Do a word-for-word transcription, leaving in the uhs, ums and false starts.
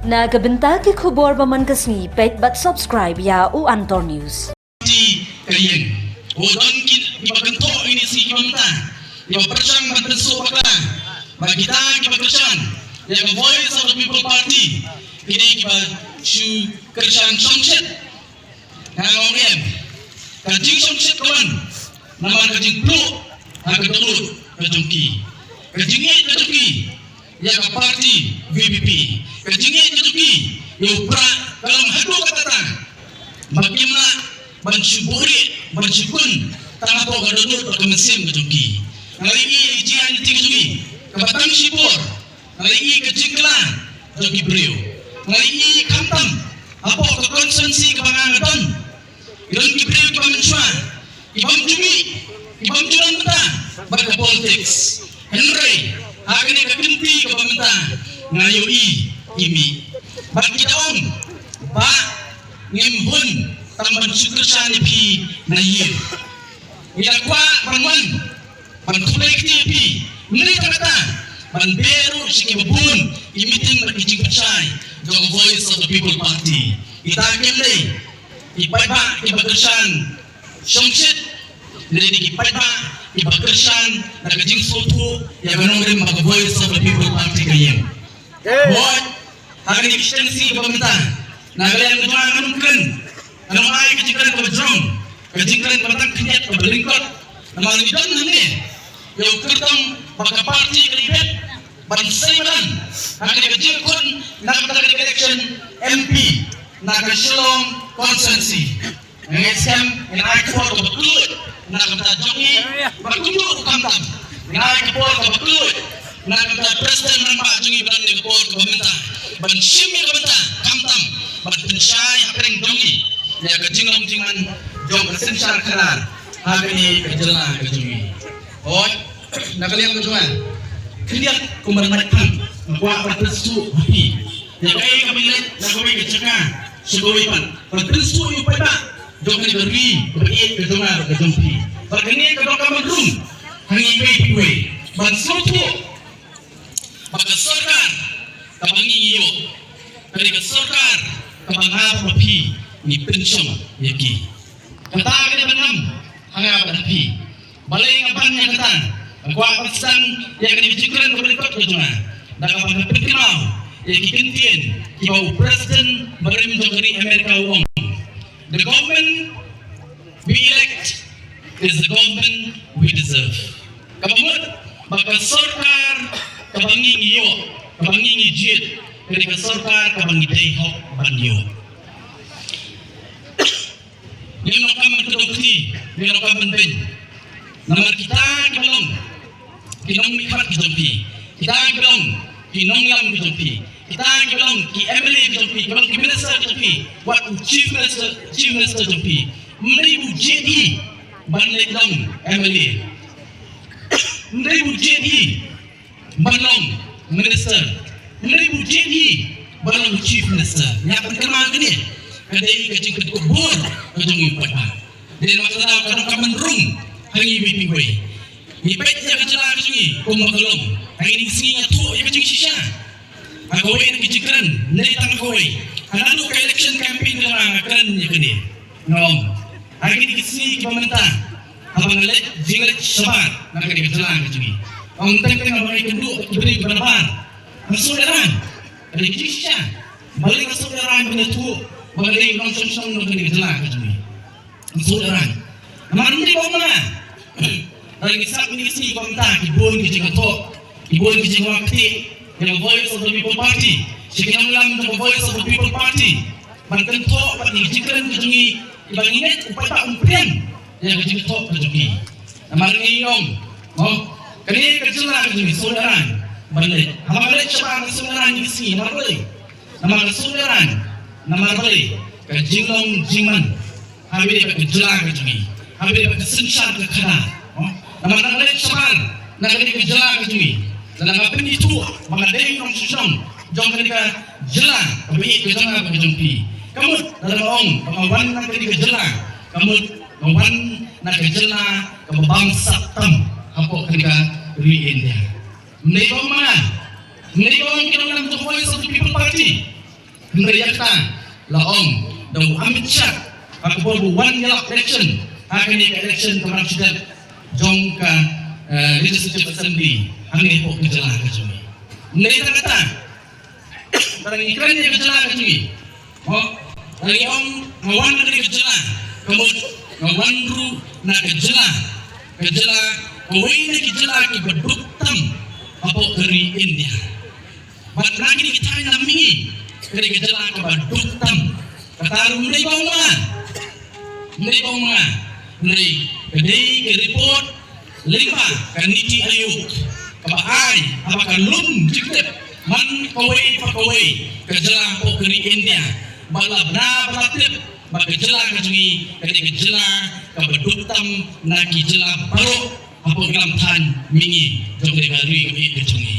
Na ka bynta ki khubor ba man ka sngi, peit bad subscribe ïa u Antor News. Party ka ïeng. Wa don ki, kiba kynthoh ïa kine ki sngi kiba mynta, kiba pyrshang ban pynsuh bakla ba kita kiba kyrshan ïa ka Voice of the People Party, kine kiba shu kyrshan shongshit. Nga ong em, ka jingshongshit ka wan namar ka jingpluh ha ka dohnud ka jong ki, ka jingïeit ka jong ki ïa ka party V P P, ka jingïeit ka jong ki ïa u Prah ka long haduh katta katta, ba kim lah ban shu buhrieh, ban shu kun tang hapoh ka dohnud bad ka mynsiem ka jong ki. Nga la ïohi ïa ka jingïaid lynti ka jong ki kaba tang shipor. Nga la ïohi ka jingkylla jong ki briew. Nga la ïohi khamtam hapoh ka constituency kaba nga nga don, ki don ki briew kiba mynshuwa, ki bym ju mih, ki bym ju don bynta bad ka politics. Hynrei ha kane ka kynti kaba mynta nga ïohi ki mih bad ki da ong, Bah, ngim hun tang ban shu kyrshan ïa phi na ïing. Ngi da kwah ban wan ban khublei kti ïa phi, ym dei tang kata, ban beh ruh sha kiba bun ki meeting bad ki jingpynshai jong ka Voice of the People Party. Kita kim dei ki paidbah kiba kyrshan shongshit, hynrei dei ki paidbah kiba kyrshan da ka jingsngewthuh ïa ka nongrim ba ka Voice of the People Party ka ïeng. Hooid, ha kane ka constituency kaba mynta, na ka liang ka jong nga, ngan ym kren, ngan ym ai ka jingkren kaba jrong, ka jingkren kaba tang khyndiat kaba lyngkot. Namar ngi don hangne ïa u kyrtong ba ka party ka la ïabit ban sei madan ha kane ka jingkhun na ka bynta ka election M P na ka Shillong constituency. Nga ngeit skhem ngin ai ka por kaba kylluid na ka bynta jong ngi, bad kumjuh ruh khamtam ngin ai ka por kaba kylluid na ka bynta President rangbah jong ngi ba don ha kane ka por kaba mynta, ban shim ïa ka bynta khamtam, ban pynshai hapdeng jong ngi ïa ka jinglong jingman jong ka synshar khadar ha kane ka jylla ka jong ngi. Hooid, na ka liang ka jong nga, khyndiat kumba nga mad pang, nga kwah ban pynsngewthuh ha phi ïa kaei kaba ngi leit na kawei ka jaka sha kawei pat, ban pynsngewthuh ïa u paidbah jong kane ka ri kaba ïeit ka jong nga bad ka jong phi. Bad kane ka donkam ban rung ha ngi kiwei kiwei ban sngewthuh ba ka sorkar kaba ngi ngi ïoh, kane ka sorkar kaba nga bad phi ngi pynshong ïa ki. Kata ka dei ban ngam ha nga bad ha phi. Balei nga ban ïa kata? Nga kwah ban sdang ïa kane ka jingkren kaba lyngkot ka jong nga da kaba nga pynkynmaw ïa ki kyntien kiba u President barim jong ka ri America u ong, "The government we elect is the government we deserve." Kaba mut ba ka sorkar kaba ngi ngi ïoh, kaba ngi ngi jied, ka dei ka sorkar kaba ngi dei hok ban ïoh. Ngim donkam ban kdew kti, ngim donkam ban beiñ. Namar kita kiba long ki nongmihkhmat ki jong phi, kita kiba long ki nongïalam ki jong phi, kita kiba long ki M L A ki jong phi, kiba long ki minister ki jong phi, wat u chief minister, chief minister jong phi, ym dei u jied hi ban leit long M L A. Ym dei u jied hi ban long minister. Ym dei u jied hi ban long chief minister. Nga pynkynmaw kane, ka dei ka jingkynkup bor ka jong ngi u paidbah. Dei namar kata ka donkam ban rung ha ngi kiwei kiwei. Ngi peit ïa ka jylla ka jong ngi kumba ka long. Ha kine ki sngi nga thuh ïa ka jingshisha ha kawei na ki jingkren, ym dei tang ha kawei. Ha naduh ka election campaign ka jong nga, nga kren ïa kane. Nga ong, ha kine ki sngi kiba mynta, haba nga leit jingleit shabar na kane ka jylla ka jong ngi, ong teng teng haba nga ïakynduh bad ki briew kiba nabar, nga sngewlehrain. Ka dei ka jingshisha. Balei nga sngewlehrain ban ïathuh ba nga dei u nongshong shnong na kane ka jylla ka jong ngi? Nga sngewlehrain. Namar ym dei ba ong nga. Lada ngi sap kine ki sngi kiba mynta, ki bun ki jingkynthoh, ki bun ki jingwan kti ïa ka Voice of the People Party, sha ki nongïalam jong ka Voice of the People Party, ban kynthoh bad ki jingkren ka jong ngi, kiba ngi ngeit u paidbah um pdiang ïa ka jingkynthoh ka jong ngi. Namar ngi ong, mo, kane ka jylla ka jong ngi, sngewlehrain ban leit. Haba nga leit shabar nga sngewlehrain ïa ki sngi, namar balei? Namar nga sngewlehrain, namar balei? Ka jinglong jingman ha kane ka jylla ka jong ngi, ha kane ka synshar ka khadar. Namar nga leit shabar na kane ka jylla ka jong ngi, lada nga pynithuh ba nga dei u nongshong shnong jong kane ka jylla kaba ïeit ka jong nga bad ka jong phi, ka mut lada nga ong ba nga wan na kane ka jylla, ka mut nga wan na ka jylla kaba bamsap tam hapoh kane ka ri India. Ym dei ba ong ma nga, ym dei ba ong ki nongïalam jong ka Voice of the People Party. Hynrei ïa kata la ong da u Amit Shah ha ka por ba u wan ïalap election ha kane ka election ka march dep jong ka eh, Legislative Assembly hangne hapoh ka jylla ka jong ngi. Hynrei tang kata, tang ngi kren ïa ka jylla ka jong ngi. Mo, tang ngi ong nga wan na kane ka jylla, ka mut nga wan ruh na ka jylla, ka jylla kawei na ki jylla kiba duk tam hapoh ka ri India. Bad na kine ki thaiñ na mihngi, kane ka jylla kaba duk tam. Kata ruh ym dei ba ong ma nga, ym dei ba ong ma nga. Hynrei ka dei ka report lyngba ka NITI Aayog kaba ai haba ka lum jingtip man kawei pa kawei ka jylla hapoh ka ri India. Bad la bna ba la tip ba ka jylla ka jong ngi ka dei ka jylla kaba duk tam na ki jylla baroh hapoh ka lam thaiñ mihngi jong ka ri ka mihngi ka jong ngi.